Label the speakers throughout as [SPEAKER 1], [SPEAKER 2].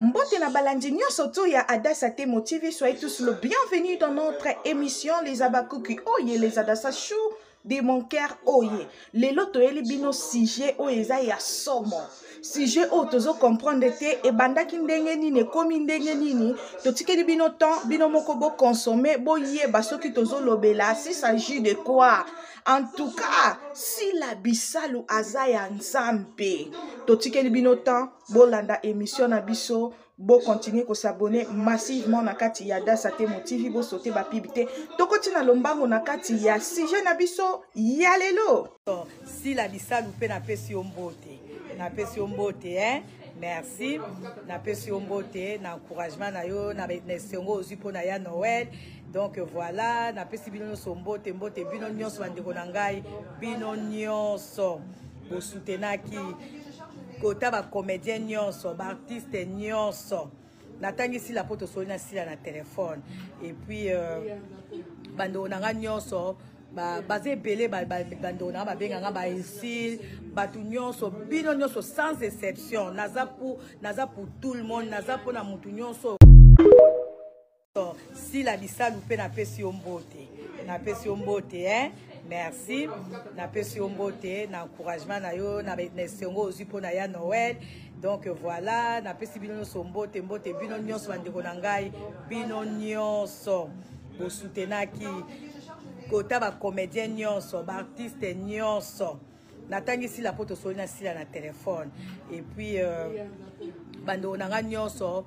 [SPEAKER 1] Mbote na balandi nyonso to ya Adassa Temo TV, soyez tous le bienvenu dans notre émission Les Abakuki Oye, les Adassa Chou de mon cœur oye. Lelo toyeli bino sujet oyo eza ya somo. Sujet oyo tozo comprendre te ebandaki ndenge nini ekomi ndenge nini totikeli bino temps bino moko bo consommer boyeba soki tozolobela si s'agit de quoi. En tout cas, Sila Bisalu aza ya Nzambe. Totikeli bino temps bolanda émission na biso bo continuer ko s'abonner massivement na kati ya Dasa Temo TV bo sauter ba pub te tokoti na lombango na kati ya sujet na biso ya lelo.
[SPEAKER 2] Sila Bisalu pe napesi yo mbote, napesi yo mbote hein? Merci, napesi yo mbote na encouragement na yo na esengo ozwi mpo na ya Noël. Donc voilà, napesi bino nyonso mbote, mbote bino nyonso bandeko na ngai, bino nyonso bosutenaki kota ba comédien nyonso, ba artiste nyonso. Natangi Sila mpo tosoli na Sila na telefone. Et puis bandeko na ngai nyonso baza ebele, bandeko na ngai babenga ngai ba Ursule, bato nyonso, bino nyonso sans exception. Naza pour tout le monde, naza mpona motu nyonso. Sila Bisalu mpe napesi yo mbote, napesi yo mbote hein? Merci, napesi yo mbote na encouragement na yo na esengo ozwi mpo na ya Noël. Donc voilà, napesi bino nyonso mbote, mbote bino nyonso bandeko na ngai, bino nyonso bosutenaki kota ba comédien nyonso, ba artiste nyonso. Natangi Sila mpo tosoli na Sila na telefone. Et puis bandeko na ngai nyonso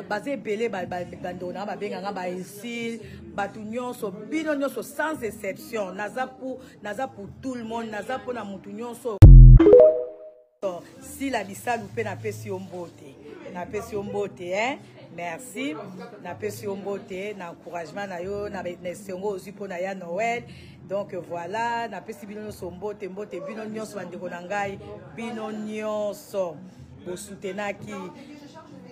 [SPEAKER 2] baza ebele, bandeko na ngai babenga ngai ba Ursule, bato nyonso, bino nyonso sans exception. Naza pour tout le monde, naza mpona motu nyonso. Sila Bisalu mpe napesi yo mbote, napesi yo mbote hein? Merci, napesi yo mbote na encouragement na yo na esengo ozwi mpo na ya Noël. Donc voilà, napesi bino nyonso mbote, mbote bino nyonso bandeko na ngai, bino nyonso bosutenaki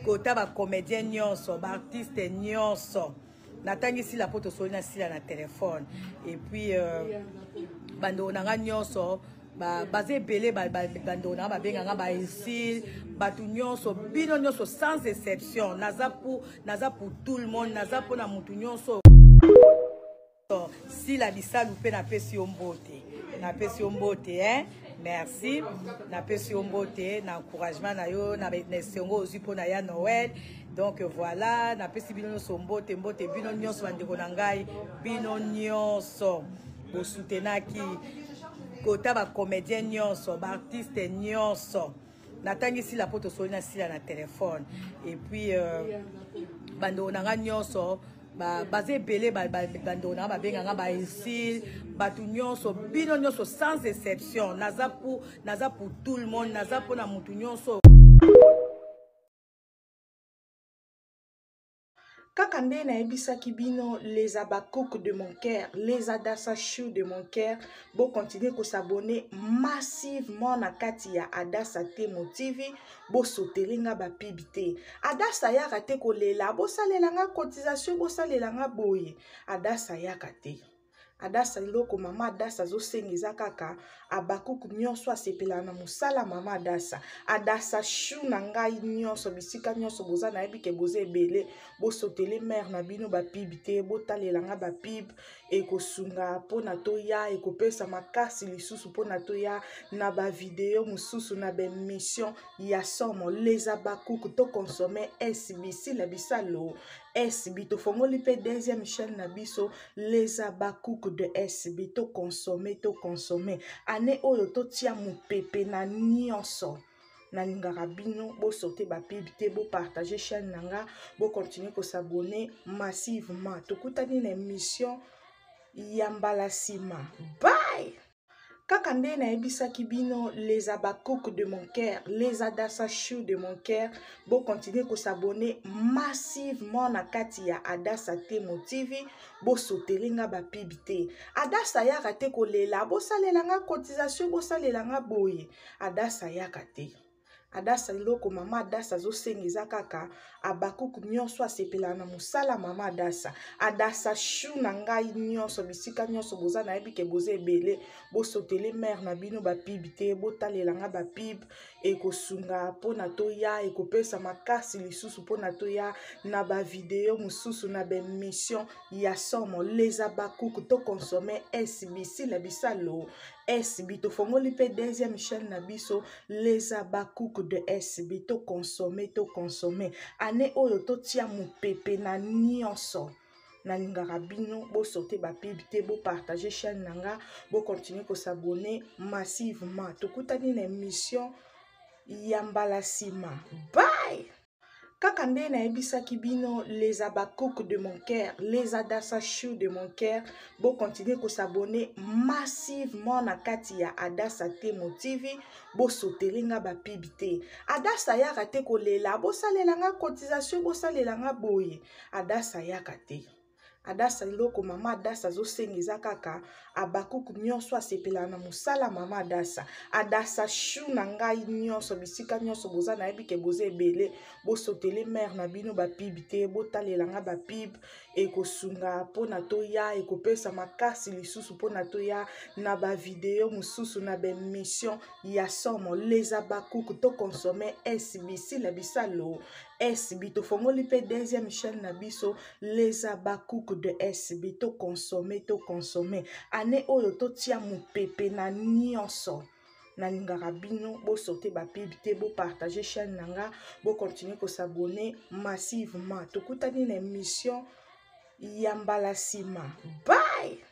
[SPEAKER 2] kota ba comédien nyonso, ba artiste nyonso. Natangi Sila mpo tosoli na Sila na telefone. Et puis bandeko na ngai nyonso baza ebele, bandeko na ngai babenga ngai ba Ursule, bato nyonso, bino nyonso sans exception. Naza pour tout le monde, naza mpona motu nyonso. Sila Bisalu mpe napesi yo mbote, napesi yo mbote hein? Merci, napesi yo mbote na encouragement na yo na esengo ozwi mpo na ya Noël. Donc voilà, napesi bino nyonso mbote, mbote bino nyonso bandeko na ngai, bino nyonso bosutenaki kota ba comédien nyonso, ba artiste nyonso. Natangi Sila mpo tosoli na Sila na telefone. Et puis bandeko na ngai nyonso baza ebele, bandeko na ngai babenga ngai ba Ursule, bato nyonso, bino nyonso sans exception. Naza pour tout le monde, naza mpona motu nyonso.
[SPEAKER 1] Kaka nde nayebisaki bino les Habacucs de mon cœur, les Adassa Chou de mon cœur, bo continuer ko s'abonner massivement na kati ya Adassa Temo TV, bo sauter nga ba pub te. Adassa yaka te kolela, bo salela nga cotisation, bo salela nga boye. Adassa yaka te. Adassa loko mama Adassa azosenga eza kaka Habacuc nyonso asepelaka na mosala mama Adassa. Adassa Chou na ngai nyonso bisika nyonso boza nayebi ke boza ebele, bosotele mère na bino ba pub te, botalela nga ba pub ekosunga mpona toya, ekopesa makasi lisusu mpona toya na ba video mosusu na ba émission ya somo. Les Habacuc to consommer SB Sila Bisalu SB tofongoli pe deuxième chaîne na biso les Habacuc de SB to consommer, to consommer année oyo totia mopepe na nyonso. Nalingaka bino bosote ba pub te, bo partager chaîne na nga, bo continuer ko s'abonner massivement. Tokutani na émission ya mbala sima. Bye. Kaka nde nayebisaki bino les Habacucs de mon cœur, les Adassa Chou de mon cœur, bo continuer ko s'abonner massivement na kati ya Adassa Temo TV, bo sauter nga ba pub te. Adassa yaka te kolela, bo salela nga cotisation, bo salela nga boye. Adassa yaka te. Adasa, eloko mama Adasa azosenga eza kaka Abakuku nyonso asepelaka na mosala mama Adasa. Adasa shu na ngai nyonso, bisika nyonso boza, nayebi ke boza ebele, bosotele mare na bino bapib te, botalela nga bapib, ekosunga mpona toya, ekopesa makasi lisusu mpona toya na bavideo mosusu na baemission ya somo. Les Abakuku tokonsome SBC la bisalo SB, tofongoli mpe deuxième chaîne na biso, les Abakuku de SB. Tokonsome, tokonsome ane oyo, totia mopepe na nyonso. Nalingaka bino bosote bapib te, bopartage chaîne na nga, bokontinue kosabone massivement. Tokutani na émission ya mbala nsima. Bye. Kaka nde nayebisaki bino, les Abakouk de mon cœur, les Adasa Chou de mon cœur, bokontinue kosabone massivement na kati ya Adasa Temo TV. Bosotele nga bapib te. Adasa ayaka te kolela bosalela nga cotisation, bosalela nga boye. Adasa ayaka te. Adasa, eloko mama Adasa azosenga eza kaka Abakuku nyonso asepelaka na mosala mama Adasa. Adasa shu na ngai nyonso, bisika nyonso boza, nayebi ke boza ebele, bosotele mare na bino bapib te, botalela nga bapib, ekosunga mpona toya, ekopesa makasi lisusu mpona toya na bavideo mosusu na baemission ya somo. Les Abakuku tokonsome SBC la bisalo SB, tofongoli mpe deuxième chaîne na biso, les Abakuku de SB. Tokonsome, tokonsome ane oyo, totia mopepe na nyonso. Nalingaka bino bosote bapib te, bopartage chaîne na nga, bokontinue kosabone massivement. Tokutani na émission ya mbala nsima. Bye.